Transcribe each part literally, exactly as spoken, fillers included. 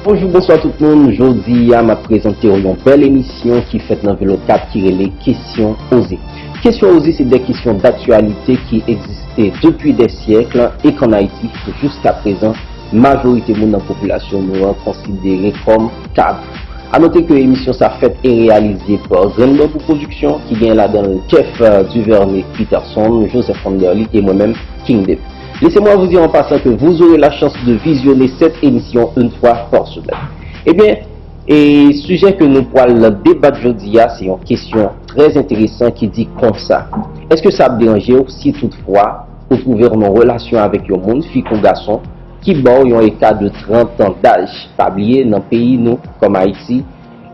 Bonjou, bonswa tout moun. Jodi a, m ap prezante w yon bèl emisyon ki fèt nan Velo kat ki rele Kesyon Oze. Kesyon Oze se de kesyon daktyalite ki egziste depi de syèk e k ann Ayiti, jiska prezan, majorite moun nan popilasyon nou an konsidere kòm tabou. A note ke emisyon sa fèt e reyalize pa Grenn Bambou Production, ki gen ladan l Jeff, euh, Duvernay Peterson, Joseph Wanderly e mwen menm, King Dave. Laissez-moi vous dire en passant que vous aurez la chance de visionner cette émission une fois par semaine. Ebyen, e sijè ke nou pral debat jodi a, se yon kesyon trè enteresan ki di konsa. Èske sa ap deranje w si toutfwa ou twouve w nan relasyon avèk yon moun, fi kou gason, ki ba w yon eka de trant an daj? Pa bliye, nan peyi nou, kòm Ayiti,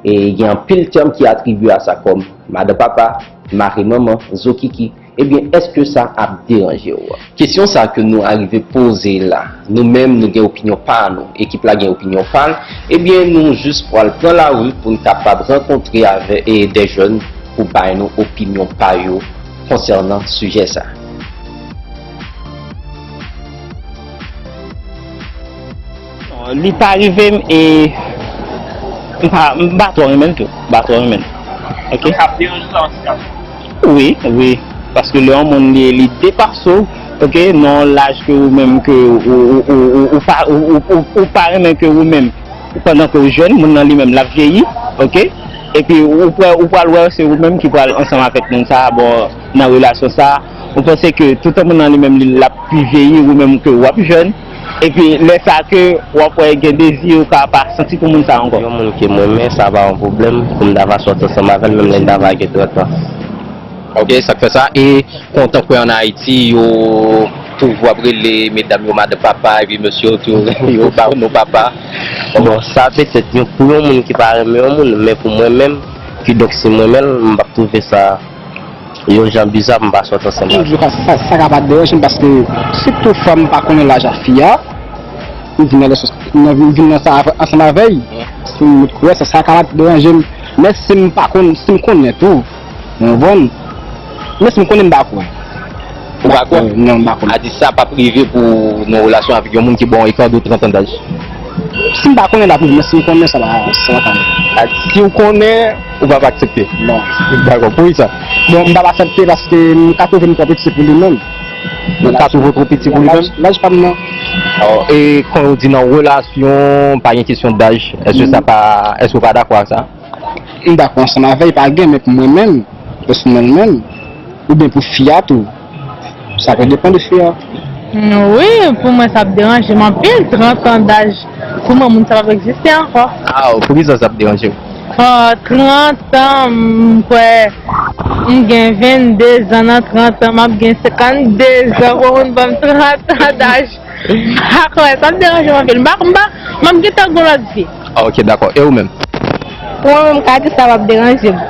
e gen anpil tèm ki atribye a sa kòm madan papa, mari manman, zokiki. Ebyen, èske sa ap deranje w? Kesyon sa ke nou arive poze la, nou menm nou gen opinyon pa nou, ekip la gen opinyon pa l, ebyen, nou jis pral pran lari pou n kapab rankontre avè, e, de jèn pou bay nou opinyon pa yo konsènan sijè sa. Non, li pa rive m e m pa, m pa twò renmen l tou. M pa twò renmen l. Ok? Sa ap deranje sa, an tou ka. Wi, wi. Paske lè yon moun li, li depase w, ok, nan yon laj ke ou menm ke ou, ou, ou, ou, ou pa, ou, ou, ou, ou pa renmen ke ou menm, pandan ke ou jèn, moun nan li menm l ap vyeyi, ok? Epi ou pral, ou pral wè se ou menm ki pral ansanm avèk moun sa, bon, nan relasyon sa, ou panse ke toutan moun nan li menm li, l ap pi vyeyi, ou menm ke w ap jèn, epi lè sa ke w ap wè gen dezi ou ka pa santi pou moun sa ankò. Yon moun ke m renmen, sa pa yon pwoblèm pou m ta va sòti ansanm avè l, menm lè l ta va gen trant an. Ok, sa k fè sa. E kontan kwè ann Ayiti, yo toujou ap rele medam yo madan papa, epi mesye yo tou, yo ba nou papa. Bon, sa petèt yon, pou yon moun ki pa renmen yon moun, men pou mwen menm, kidonk si m renmen l, m p ap twouve sa yon jan biza pou m pa sòti ansanm avè l. Sa, sa, sa ka pa deranje m paske si toutfwa m pa konnen laj a fi a, m vin nan, nan, m vin nan sa avè, ansanm avè l, si m met koulè, sa, sa ka pa deranje m. Men si m pa konn, si m konnen tou, ou konprann? Men si m konnen, m pa kwè. Ou pa kwè? Non, m pa kwè. A di sa p ap rive pou nan relasyon avèk yon moun ki ba w eka de trant an daj. Si m pa konnen, l ap rive, men si m konnen, sa pa, sa pa ka rive. A di, si w konnen, ou p ap aksepte? Non. Dakò, poukisa? Bon, m p ap aksepte paske m ka twouve m twò piti pou li menm. Ou ka twouve w twò piti pou li menm? Laj, laj pa m nan. E kon yo di nan relasyon, pa gen kesyon daj, èske sa pa, èske w pa dakò ak sa? M dakò ansanm avè l, pa gen, men pou mwen menm, pèsonèlman, oubyen pou fi a tou, sa ka depann de fi a. Wi, pou mwen sa ap deranje m anpil, trant an daj, pou mwen moun sa p ap egziste ankò. Ah, poukisa sa ap deranje w? Ah, trant an, m kwè, m gen vennde zan nan trant an, m ap gen senkanndezan, pou moun ban m trant an daj. M pa kwè, sa ap deranje m anpil. M pa, m pa, m ap gentan gon lòt vi. Ah, ok, dakò. E ou menm? Pou mwen menm, m ka di sa p ap deranje m.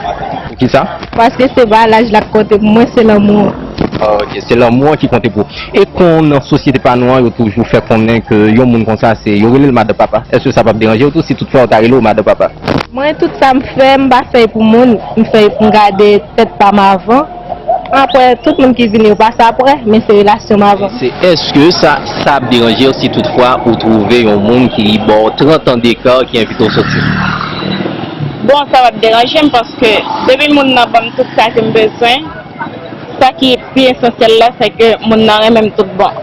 Poukisa? Paske se pa laj la k konte pou mwen, se lanmou an. Ah, ok, se lanmou an ki konte pou ou. E kon nan sosyete pa nou an, yo toujou fè konnen ke yon moun konsa, se, yo rele l madan papa. Èske sa p ap deranje w tou si toutfwa yo ta rele w madan papa? Mwen, tout sa m fè, m pa fè l pou moun, m fè l pou m gade tèt pa m avan. Apre, tout moun ki vini, yo pase apre, men se relasyon m avan. Se èske sa, sa ap deranje w si toutfwa ou twouve yon moun ki ba w trant an deka ki envite w sòti? Bon, sa p ap deranje m paske depi moun nan ban m tout sa ke m bezwen, sa ki pi esansyèl la, se ke moun nan renmen m tout bon.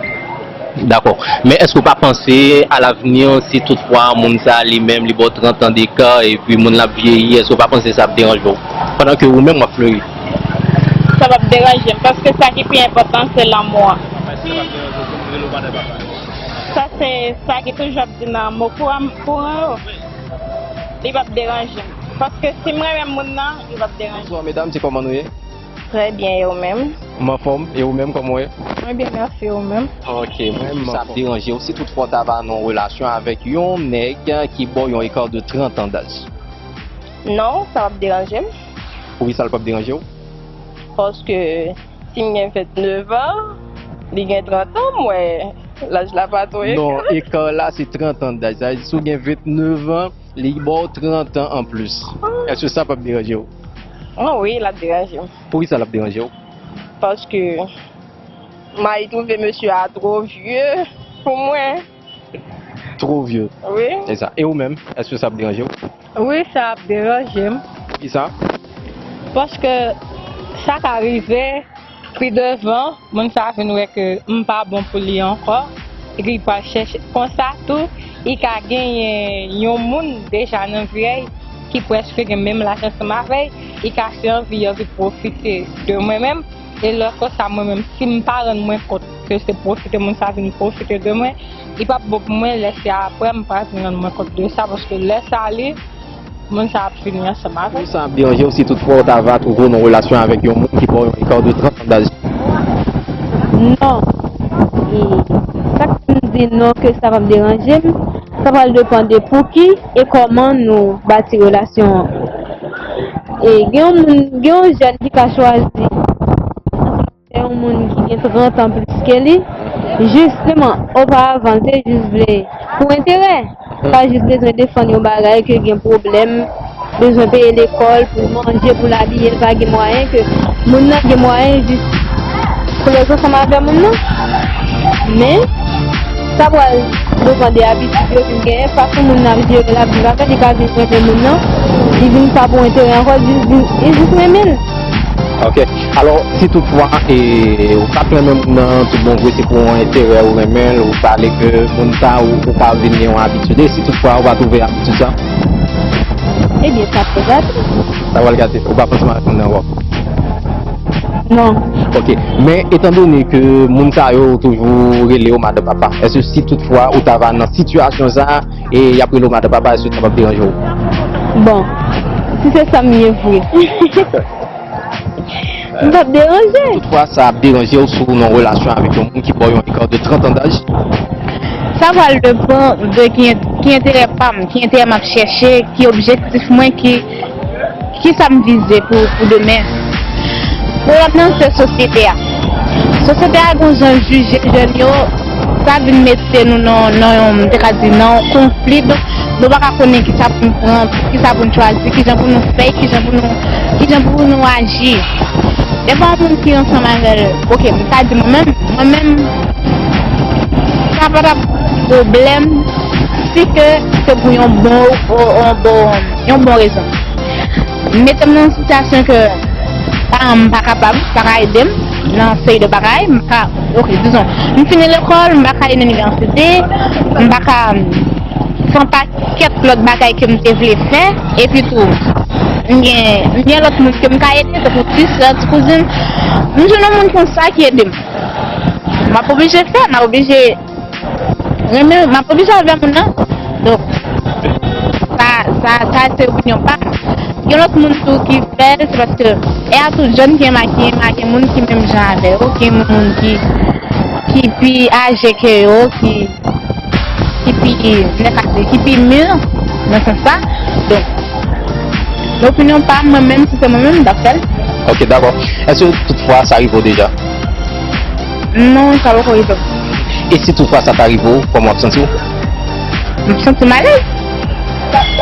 Dakò. Men èske w pa panse, alavni, si toutfwa moun sa li menm li ba w trant an deka epi moun la ap vyeyi, èske w pa panse sa ap deranje w? Pandan ke ou menm w ap fleri. Sa p ap deranje m, paske sa ki pi enpòtan se lanmou an. Sa se sa ki toujou ap di nan mo kouran, kouran yo. Li p ap deranje m. Paske si m renmen moun nan, li p ap deranje m. Bonswa medam, se kòman nou ye? Trè byen, e ou menm? M anfòm, e ou menm, kòman w ye? Mwen byen, mèsi, e ou menm? Ok, mwen menm m anfòm. Sa ap deranje w si toutfwa w ta va nan yon relasyon avèk yon nèg ki ba w yon eka de trant an daj? Non, sa p ap deranje m. Poukisa l p ap deranje w? Paske si m gen vennnev an, li gen trant an, m wè laj la pa twò eka. Non, eka la se trant an daj. Sa vle di si w gen vennnev an, li ba w trant an anplis. Ah. Èske sa p ap deranje w? Oh wi, l ap deranje m. Poukisa l ap deranje w? Paske m ay twouve mesye a twò vye pou mwen. Trop vieux. Wi. C'est ça. Et vous-même, est-ce que ça ap deranje w? Wi, sa ap deranje m. Poukisa? Paske sa ka rive pi devan, moun sa vin wè ke m pa bon pou li ankò. Epi li pral chèche. Konsa tou, li ka genyen yon moun deja nan vi l ki prèske gen menm laj ansanm avè l. Li ka fè anvi, anvi pwofite de mwen menm. E lè konsa, mwen menm, si m pa rann mwen kont ke se pwofite moun sa vin pwofite de mwen, li p ap bon pou mwen. Lè se apre, m pral vin rann mwen kont de sa, paske lè sa li, moun sa ap fini ansanm avè m. Sa ap deranje w si toutfwa w ta va twouve w nan relasyon avèk yon moun ki ba w yon eka de trant an daj? Non. E sa k fè m di non ke sa p ap deranje m, sa pral depann de pou ki e kòman nou bati relasyon an. E gen yon moun, gen yon jèn ki ka chwazi se yon moun ki gen trant an plis ke li. Jisteman, oparavan, l te jis vle pou enterè. Li pa jis bezwen defann yon bagay ke gen pwoblèm, bezwen peye lekòl, pou l manje, pou l abiye, l pa gen mwayen, ke moun nan gen mwayen jis pou lèz ansanm avè moun nan. Men, sa pral depann de abitid yo vin genyen, fason moun nan ap jere l ap viv avè l, li ka vin renmen moun nan, li vin sa pou enterè ankò, li jis vin, li jis renmen l. Ok. Alò, si toutfwa e, ou pa t renmen moun nan, tout bon vre, se pou yon enterè ou renmen l, ou pale ke moun sa, ou, ou ka vin gen yon abitid, e si toutfwa ou pa twouve abitid sa? Ebyen, sa pral gate. Sa pral gate. Ou pa panse m ap moun nan wòf? Non. Ok. Men, etandone ke moun sa yo toujou rele yo madan papa, èske si toutfwa ou ta va nan sitiyasyon sa, e y ap rele w madan papa, èske sa p ap deranje w? Bon, si se sa m ye vre. M p ap deranje. Toutfwa, sa ap deranje w si w nan relasyon avèk yon moun ki ba w yon eka de trant an daj? Sa pral depann de ki, ki enterè pa m, ki enterè m ap chèche, ki objektif mwen, ki, ki sa m vize pou, pou demen. Pwoblèm nan se sosyete a. Sosyete a gon jan jije jèn yo, sa vin mete nou nan, nan yon, m te ka di, nan yon konfli. Donk, nou pa ka konnen ki sa pou n pran, ki sa pou n chwazi, ki jan pou nou fè, ki jan pou nou, ki jan pou nou aji. Devan yon moun ki ansanm avè l, ok, m ka di mwen menm, mwen menm, sa pa t ap pwoblèm si ke se pou yon bon, yon bon, yon bon rezon. M mete m nan yon sitiyasyon ke paran m pa kapab, pa ka ede m nan seri de bagay, m pa ka, ok, dizon, m fini lekòl, m pa ka al inivèsite, m pa ka, se yon pakèt lòt bagay ke m te vle fè, epi tou, m gen, m gen lòt moun ke m ka ede, tankou ti sè, ti kouzin, m jwenn yon moun konsa ki ede m. M ap oblije fè, m ap oblije renmen, m ap oblije avè moun nan. Donk, sa, sa, sa se opinyon pa m. Gen lòt moun tou ki fè l, se paske e a tout jèn ki gen ma-, ki gen ma-, gen moun ki menm jan avè yo, gen moun ki, ki pi aje ke yo, ki, ki pi, m ta ka di, ki pi mir nan sans sa. Donk, nan opinyon pa m, mwen menm, si se mwen menm, m t ap fè l. Ok, dakò. Èske toutfwa sa rive w deja? Non, sa poko rive m. E si toutfwa sa ta rive w, kòman w ap santi w? M ap santi m alèz.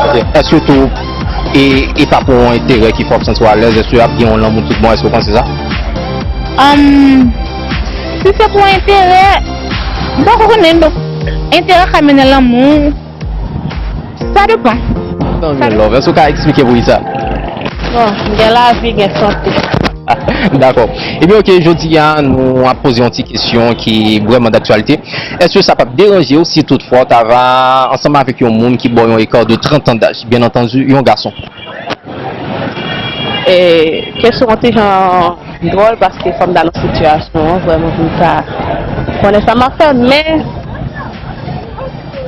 Ok. Èske tou, e, e pa pou yon enterè ki fè w ap santi w alèz? Èske ap gen yon lanmou tout bon? Èske w panse sa? Ahn, si se pou enterè, m poko konnen, donk, enterè ka mennen lanmou. Sa depann. Tanmen love. Èske w ka eksplike pou li sa? Bon, gen lavi, gen sante. Dakò. Ebyen, ok, jodi a, nou ap poze yon ti kesyon ki vrèman daktyalite. Èske sa p ap deranje w si toutfwa w ta va ansanm avèk yon moun ki ba w yon eka de trant an daj? Byen antandi, yon gason. E kesyon an ti jan dwòl paske fò m ta nan sitiyasyon an vrèman pou m ta konnen sa m ap fè, men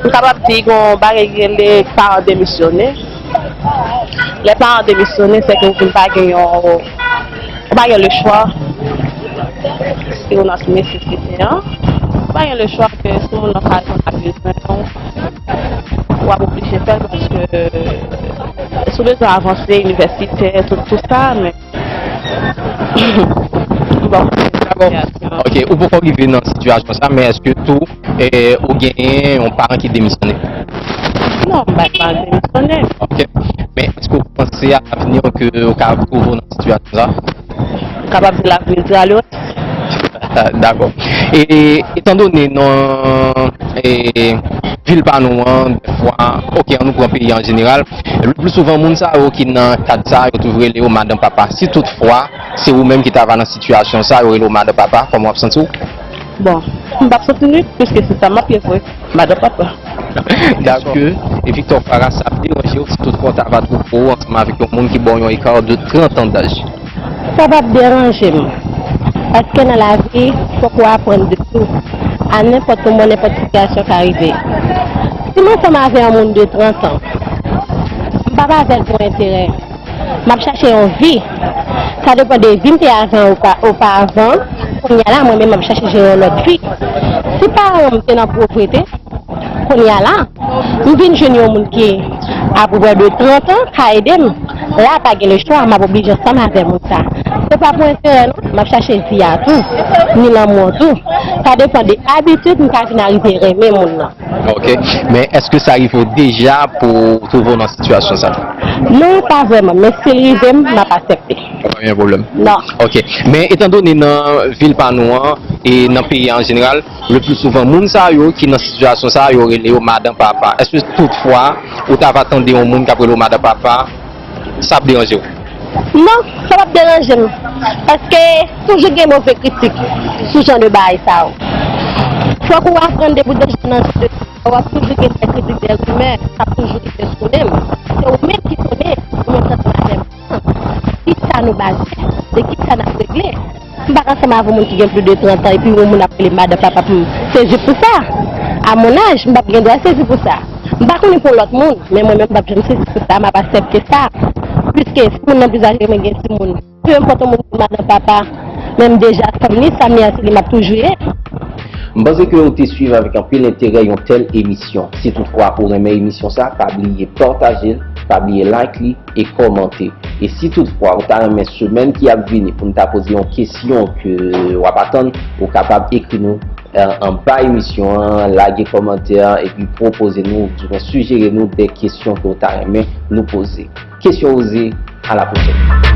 m kapab di gon bagay ki rele paran demisyone. Lè paran demisyone, se ke ou vin pa gen yon, ou pa gen lechwa. Si ou nan nesesite an, ou pa gen lechwa ke si moun nan pa bezwen ou, w ap oblije fè l paske si w bezwen avanse, inivèsitè, tout, tout sa, men Bon, ok, ou poko rive nan sitiyasyon sa, men èske tou, eh, ou genyen yon paran ki demisyone? Non, m pa t pral demisyone. Ok, men èske ou panse a lavni ke ou ka twouve w nan sitiyasyon sa? Kapab di lavni di a lwès. Dakò. E, etandone nan e, vil pa nou an, dèfwa, oke, an nou pran peyi an jeneral, le pli souvan, moun sa yo ki nan kad sa, yo toujou rele yo madan papa. Si toutfwa, se ou menm ki ta va nan sitiyasyon sa, yo rele w madan papa, kòman w ap santi w? Bon, m p ap santi m nik, piske se sa m ap ye vre, madan papa. Dakò. E Victor Farah, sa ap deranje w si toutfwa w ta va twouve w ansanm avèk yon moun ki ba w yon eka de trant an daj? Sa p ap deranje m. Paske nan lavi, fòk ou aprann de tou. A nenpòt moman, nenpòt sitiyasyon ka rive. Si m ansanm avè yon moun de trant an, m p ap avè l pou enterè. M ap chache yon vi. Sa depann de vi m te avè an opa- oparavan. Kounye a la, mwen menm, m ap chache jere yon lòt vi. Si paran m te nan povrete, kounye a la, m vin jwenn yon moun ki apeprè de trant an, ka ede m. La, pa gen lechwa, m ap oblije ansanm avè moun sa. Se pa pou enterè non, m ap chache vi a tou, ni lanmou an tou. Sa depann de abitid m ka vin arive renmen moun nan. Ok. Men èske sa rive w deja pou w twouve w nan sitiyasyon sa? Non, pa vrèman, men si l rive m, m ap aksepte. Pa gen pwoblèm. Non. Ok. Men etandone nan vil pa nou an e nan peyi an jeneral, le pli souvan moun sa yo ki nan sitiyasyon sa yo rele yo madan papa. Èske toutfwa ou ta va tande yon moun k ap rele w madan papa, sa ap deranje w? Non, sa p ap deranje m. Paske toujou gen move kritik sou jan de bagay sa yo. Fòk ou aprann depi w te jèn nan jan de w ap toujou gen de kritik, de rimè, sa ap toujou rive sou menm. Se ou menm ki konnen ou menm k ansanm avè m. Kisa nou ba tèt? De kisa n ap regle? M pa ka ansanm avè moun ki gen plis de trant an epi yon moun ap rele m madan papa pou m sezi pou sa. A mon âge, m p ap gen dwa sezi pou sa. M pa konnen pou lòt moun, men mwen menm m p ap janm sezi pou sa, m ap aksepte sa. Piske si moun nan plis aje ke mwen, gen timoun, pe enpòt yon moun di madan papa, men m deja konn li, sa m ye a se li m ap toujou ye. M panse ke ou te swiv avèk anpil enterè yon tèl emisyon. Si toutfwa ou renmen emisyon sa, pa bliye pataje l, pa bliye like li e kòmante. E si toutfwa ou ta renmen semèn ki ap vini pou n ta poze yon kesyon ke w ap atann, ou kapab ekri nou anba emisyon an, lage kòmantè epi pwopoze nou oubyen sijere nou de kesyon ke w ta renmen nou poze. Kesyon poze, a la pwochèn.